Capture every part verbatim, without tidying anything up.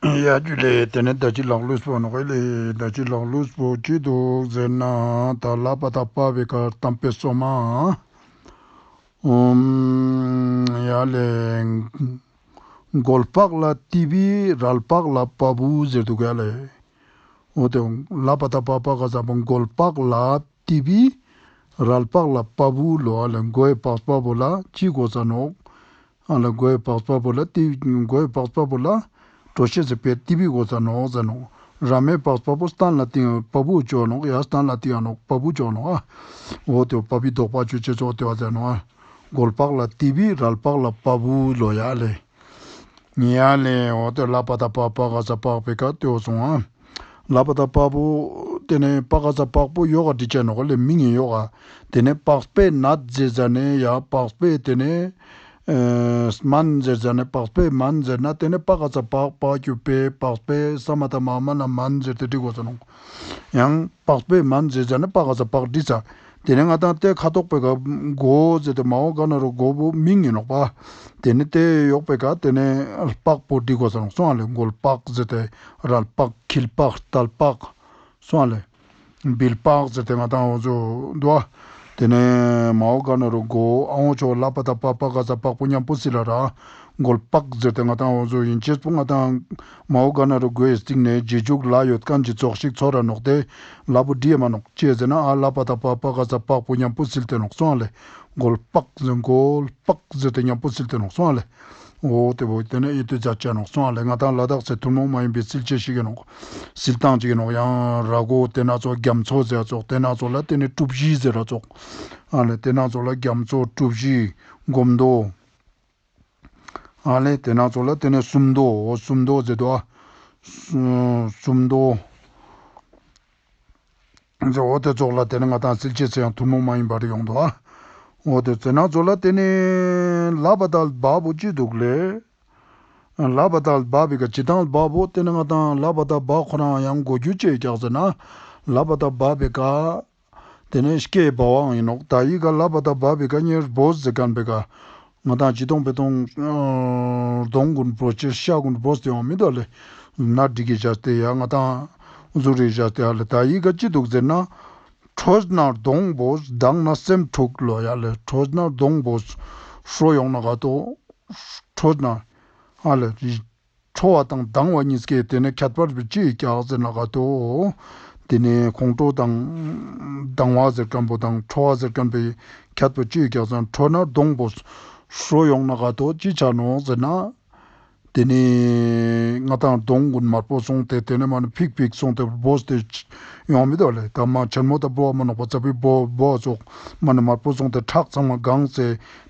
ཡ་ཇུ་ལེ། དེ་ནས་ད་ཅི་ལག་ལུས་པོ་ནོག་ལེ། ད་ཅི་ལག་ལུས་པོ་ཅི་འདུག་ཟེར་ན། ད་ལྷ་པ་དང་པ་བའི་ཀ་གཏམ་དཔེ་སོ་མ། ཨུམ། ཡ་ལེ། མགོ་ལྤགས་ལ་ཏི་བི། རལ་པགས་ལ་པ་བུ་ཟེར་འདུག་ཡ་ལེ། འོ་དེ་ལྷ་པ་དང་པ་བ་ག་ས་པ་མགོ་ལྤགས་ལ་ཏི་བི། རལ་པགས་ལ་པ་བུ་ལོ། ཨ་ལེ་མགོའི་པགས་པ་བོ་ལ་ཅི་དགོས་ས་ནོག། ཨ་ལེ་མགོའི་པགས་པ་བོ་ལ་ཏི་མགོའི་པགས་པ་བོ་ལ་གྲོ་ཤེས་སི་པའི་ཏི་བི་དགོས་ས་ནོག་ཟེར་ནོག། ར་མའི་པགས་པ་བོ་སྟན་ལ་ཏིང་པ་བུ་ཅོ་ནོག། ཡ་སྟན་ལ་ཏིང་ནོག་པ་བུ་ཅོ་ནོག། ཨ་འོ་དེ་པ་བི་དོག་པ་ཅོ་ཅེས་ཙོགས་དེ་བ་ཟེར་ནོག། ཨ་མགོ་ལྤགས་ལ་ཏི་བི། རལ་པགས་ལ་པ་བུ་ལོ། ཡ་ལེ། ཡ་ལེ། འོ་དེ་ལྷ་པ་དང་པ་བ་ག་ས་པ་བའི་ཀ་དེ་བོ་སོང་ཨ། ལྷ་པ་དང་པ་བོ་དེ་ནས་པ་ག་ས་པགས་པོ་ཡོག་ག་བྲི་ཅེས་ནོག་ལེ། མིང་ཡིན་ཡོག་ག། དེ་ནས་པགས་པའི་ནད་ཟེར་ཟ་ནས་ཡ་པགས་པའི་དེ་ནས་ཨེ་སྨན་ཟེར་ཟ་ནས། པགས་པའི་སྨན་ཟེར་ན་དེ་ནས་པ་ག་ས་པགས་པ་གི་པའི་པགས་པའི་ས་མ་ད་མ་མ་ན་སྨན་ཟེར་ཏེ་བྲི་དགོས་ས་ནོག། ཡང་པགས་པའི་སྨན་ཟེར་ཟ་ནས་པ་ག་ས་པགས་བྲི་ས། དེ་ནས་ང་དང་དེ་ཁ་ཐོག་པའི་ཀ་མགོ་ཟེར་ཏེ་མའོ་ག་ན་རོ་མགོ་བོ་མིང་ཡིན་ནོག་པ། དེ་ནས་དེ་ཡོག་པའི་ཀ་དེ་ནས་པགས་པོ་བྲི་དགོས་ས་ནོག་སོང་ཨ་ལེ། མགོ་ལྤགས་ཟེར་ཏེ་རལ་པགས། འཁྱིལ་པགས། ལྟལ་པགས་སོང་ཨ་ལེ། བིལ་པགས་ཟེར་ཏེ་ང་དང་འོ་ཟོ་འདུག་ཨ། དེ་ནས་མའོ་ག་ན་རོ་མགོ་ཨ་འོ་ཅོ་ལྷ་པ་དང་པ་བ་ག་ས་པགས་པོ་མཉམ་པོ་སིལ་ལ་ར། མགོ་ལྤགས་ཟེར་ཏེ་ང་དང་འོ་ཟོ་ཡིན་ཅེས་པོ་ང་དང་མའོ་ག་ན་རོ་མགོའི་སྟེང་ནས་རྗེས་འཇུག་ལ་ཡོད་མཁན་གྱི་ཙོགས་ཤིག་ཚོར་ར་ནོག་དེ་ལྷ་པོ་བྲི་ཡ་མ་ནོག། ཅི་ཟེར་ན་ཨ་ལྷ་པ་དང་པ་བ་ག་ས་པགས་པོ་མཉམ་པོ་སིལ་ཏེ་ནོག་སོང་ཨ་ལེ། མགོ་ལྤགས་ཟེར། མགོ་ལྤགས་ཟེར་ཏེ་མཉམ་པོ་སིལ་ཏེ་ནོག་སོང་ཨ་ལེ། འོ་དེ་བོ་དེ་ནས་ཡིད་དུ་མཛད་ཅེས་ནོག་སོང་ཨ་ལེ། ང་དང་ལ་དྭགས་སི་ཐུན་མོང་མ་ཡིན་པའི་སིལ་ཅེས་ཤིག་ཡིན་ནོག། སིལ་སྟངས་ཅིག་ཡིན་ནོག། ཡང་ར་མགོ་དེ་ན་ཙོགས་རྒྱ་མཚོ་ཟེར་ཙོགས། དེ་ན་ཙོགས་ལ་དེ་ནས་གྲུ་བཞི་ཟེར་ར་ཙོགས། ཨ་ལེ་དེ་ན་ཙོགས་ལ་རྒྱ་མཚོ། གྲུ་བཞི། སྒོམ་མདོ། ཨ་ལེ་དེ་ན་ཙོགས་ལ་དེ་ནས་སུམ་མདོ། འོ་སུམ་མདོ་ཟེར་དུག། ཨ་སུམ་མདོ་ཟེར། འོ་དེ་ཙོགས་ལ་དེ་ནས་ང་དང་སིལ་ཅེས་སི་ཡང་ཐུན་མོང་མ་ཡིན་པ་རེ་ཡོང་དུག། ཨ་འོ་དེ་ཙོགས་ན་ཙོགས་ལ་དེ་ནས་ལྷ་པ་དང་བ་བོ་ཅི་དུག་ལེ། ལྷ་པ་དང་བ་བའི་ཀ་སྤྱིར་བཏང་བ་བོ་དེ་ནས་ང་དང་ལྷ་པ་དང་བ་ཁོ་རང་ཡང་གོ་རྒྱུ་ཅི་ཡོད་ཀྱག་ཟེར་ན། ལྷ་པ་དང་བ་བའི་ཀ་དེ་ནས་སྐྱེ་བ་བའང་ཡིན་ནོག། ད་ཡི་ག་ལྷ་པ་དང་བ་བའི་ཀ་ཉེར་བོ་ཟེར་མཁན་པའི་ཀ་ང་དང་ཅི་དོང་པེ་དོང་གདོང་གུན་བོ་ཅི་ཤ་གུན་བོ་སྟེ་ཡོང་མི་དུག་ལེ། ན་འགྲིག་གི་བཞག་སྟེ་ཡ་ང་དང་གཟུགས་རིས་བཞག་སྟེ་ཡ་ལེ། ད་ཡི་ག་ཅི་དུག་ཟེར་ན། ཁྲོས་ན་གདོང་བོས། དྭངས་ན་སེམས་འཁྲུགས་ལོ། ཡ་ལེ་ཁྲོས་ན་གདོང་བོས། ཁྲོ་ཡོང་ན་ག་ཏོ། ཁྲོས་ན། ཨ་ལེ། ཁྲོ་བ་དང་དྭངས་བ་གཉིས་ཀའི་དེ་ནས་ཁྱད་པར་ཅི་ཡོད་ཀྱག་ཟེར་ན་ག་ཏོ། དེ་ནས་ཁོང་ཁྲོ་དང་དྭངས་བ་ཟེར་མཁན་པོ་དང་ཁྲོ་བ་ཟེར་མཁན་པོའི་ཁྱད་པར་ཅི་ཡོད་ཀྱག་ཟེར་ན། ཁྲོས་ན་གདོང་བོས། ཁྲོ་ཡོང་ན་ག་ཏོ་ཅི་ཆ་ནོག་ཟེར་ན། དེ་ནས་ང་དང་གདོང་གུན་དམར་པོ་སོང་སྟེ་དེ་ནས་མ་ནི་ཕིག་ཕིག་སོང་སྟེ་བོས་ཏེ་ཡོང་མི་དུག་ལེ། ད་མ་ཆེན་མོ་ད་བོ་མ་ནོག་པ་ཙ་པིག་བོ་བོ་ཙོགས་མ་ནི་དམར་པོ་སོང་སྟེ་ཁྲག་ཚང་མ་གང་སྟེ་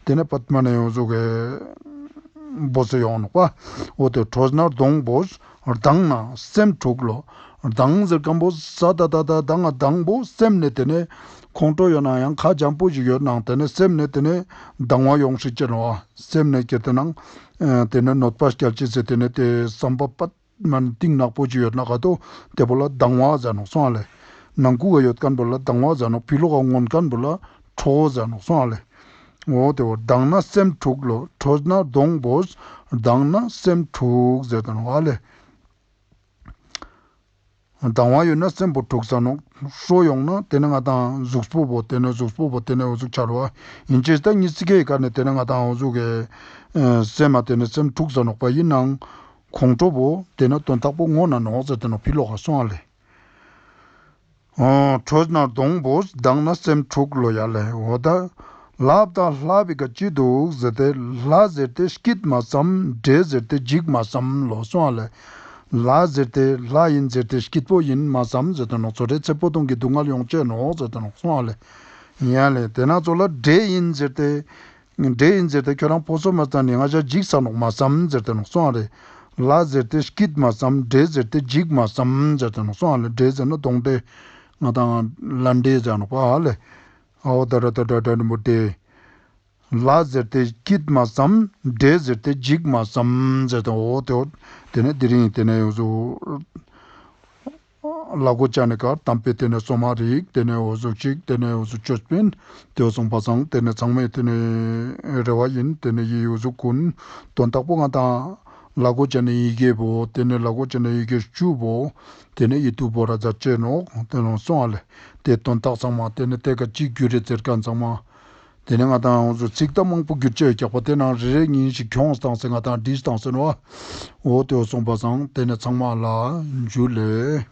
དེ་ནས་པད་མ་ནི་ཡོང་ཟུག་གི་བོས་ཏེ་ཡོང་ནོག་པ། འོ་དེ་ཁྲོས་ན་གདོང་བོས། དྭངས་ན་སེམས་འཁྲུགས་ལོ། དྭངས་ཟེར་མཁན་པོ་ས་ད་ད་ད་དྭངས་དྭངས་པོ་སེམས་ནས་དེ་ནས་ཁོང་ཁྲོ་ཡོད་ན་ཡང་ཁ་འཇམ་པོ་ཞིག་ཡོད་ནང་དེ་ནས་སེམས་ནས་དེ་ནས་དྭངས་བ་ཡོང་ཤེས་ཅི་ནོག། སེམས་ནས་ཀྱི་དེ་ནང་ཨ་དེ་ནས་གནོད་པ་སྐྱལ་ཅེས་སི་དེ་ནས་དེ་བསམ་པ་པད་མ་ནི་གཏིང་ནག་པོ་ཅིག་ཡོད་ན་ག་ཏོ་དེ་བོ་ལ་དྭངས་བ་ཟེར་ནོག་སོང་ཨ་ལེ། ནང་ཁུག་ག་ཡོད་མཁན་བོ་ལ་དྭངས་བ་ཟེར་ནོག། ཕི་ལོག་ག་མངོན་མཁན་བོ་ལ་ཁྲོ་བོ་ཟེར་ནོག་སོང་ཨ་ལེ། འོ་དེ་བོ་དྭངས་ན་སེམས་འཁྲུགས་ལོ། ཁྲོས་ན་གདོང་བོས། དྭངས་ན་སེམས་འཁྲུགས་ཟེར་དུག་ནོག་ཨ་ལེ། དྭངས་བ་ཡོད་ན་སེམས་པོ་འཁྲུགས་ས་ནོག། ཁྲོ་ཡོང་ན་དེ་ནས་ང་དང་གཟུགས་པོ་བོ་དེ་ནས་གཟུགས་པོ་བོ་དེ་ནས་འོ་ཟུག་ཆ་རུ་བ་ཡིན་ཅེས་ད་ཉི་ཚེ་གའི་ཀ་ནས་དེ་ནས་ང་དང་འོ་ཟུག་གི་ཨ་སེམས་མ་དེ་ནས་སེམས་འཁྲུགས་ས་ནོག་པ། ཡིན་ནའང་ཁོང་ཁྲོ་བོ་དེ་ནས་དོན་དག་པོ་ངོ་ན་ནོག་ཟེར་དུག་ནོག་ཕི་ལོག་ག་སོང་ཨ་ལེ། འོ་ཁྲོས་ན་གདོང་བོས། དྭངས་ན་སེམས་འཁྲུགས་ལོ། ཡ་ལེ་འོ་ད། ལྷ་དང་བ་བའི་ཀ་ཅི་དུག་ཟེར་ཏེ་ལྷ་ཟེར་ཏེ་སྐྱིད་མ་བསམ། འདྲེ་ཟེར་ཏེ་འཇིགས་མ་བསམ་ལོ་སོང་ཨ་ལེ། ལྷ་ཟེར་ཏེ་ལྷ་ཡིན་ཟེར་ཏེ་སྐྱིད་པོ་ཡིན་མ་བསམ་ཟེར་དུག་ནོག། ཚོ་རེ་ཚེ་འཕོས་གཏོང་གི་སྡུག་བསྔལ་ཡོང་ཅེས་ནོག་ཟེར་དུག་ནོག་སོང་ཨ་ལེ། ཡ་ལེ་དེ་ན་ཚོ་ལ་འདྲེ་ཡིན་ཟེར་ཏེ། འདྲེ་ཡིན་ཟེར་ཏེ་ཁྱོད་རང་ཕོ་སོ་མ་ཙ་ནི་ང་ཞ་འཇིགས་ས་ནོག་མ་བསམ་ཟེར་དུག་ནོག་སོང་ཨ་ལེ། ལྷ་ཟེར་ཏེ་སྐྱིད་མ་བསམ། འདྲེ་ཟེར་ཏེ་འཇིགས་མ་བསམ་ཟེར་དུག་ནོག་སོང་ཨ་ལེ། འདྲེ་ཟེར་ན་གདོན་འདྲེ། ང་དང་ལ་འདྲེ་ཟེར་ནོག་པ་ཨ་ལེ། ཨའོ་ད་ར་ད་ད་ད་མོ་འདྲེ། ལྷ་ཟེར་ཏེ་སྐྱིད་མ་བསམ། འདྲེ་ཟེར་ཏེ་འཇིགས་མ་བསམ་ཟེར་དུག། འོ་དེ་འོ་དེ་ནས་དེ་རིང་དེ་ནས་ཡོང་ཟུག། ལ་གོ་ཅ་ནི་ཀ་གཏམ་དཔེ་དེ་ནས་སོ་མ་རིག་དེ་ནས་འོ་ཟུག་ཅིག་དེ་ནས་འོ་ཟུག་ཅོས་པིན། དེ་འོ་སོང་པ་སང་དེ་ནས་ཚང་མས་དེ་ནས་རེ་བ་ཡིན། དེ་ནས་ཡི་འོ་ཟུག་གུན་དོན་དག་པོ་ང་དང་ ལ་གོ་ཅན་ནི་ཡི་གེ་བོ་ཏེ་ནེ་ལ་གོ་ཅན་ནི་ཡི་གེ་བཅུ་བོ་ཏེ་ནེ་ཡིད་དུ་བོར་ར་མཛད་ཅེས་ནོག། ཏེ་ནོ་སོང་ཨ་ལེ། ཏེ་དོན་དག་ཚང་མ་ཏེ་ནེ་ཏེ་ཀ་ཅིག་གྱུར་རེ་ཟེར་ཁན་ཚང་མ། ཏེ་ནེ་ང་དང་འོ་ཚོ་ཚིག་དང་མང་པོ་གྱུར་ཅེས་ཡོད་ཀྱག་པ། ཏེ་ནང་རེ་རེ་ཉིན་ཞིག་ཁྱོངས་བཏང་སེ་ང་དང་བྲིས་བཏང་སེ་ནོ། འོ་ཏེ་བོ་སོང་པ་སང་ཏེ་ནེ་ཚང་མ་ལ་འཇུ་ལེ།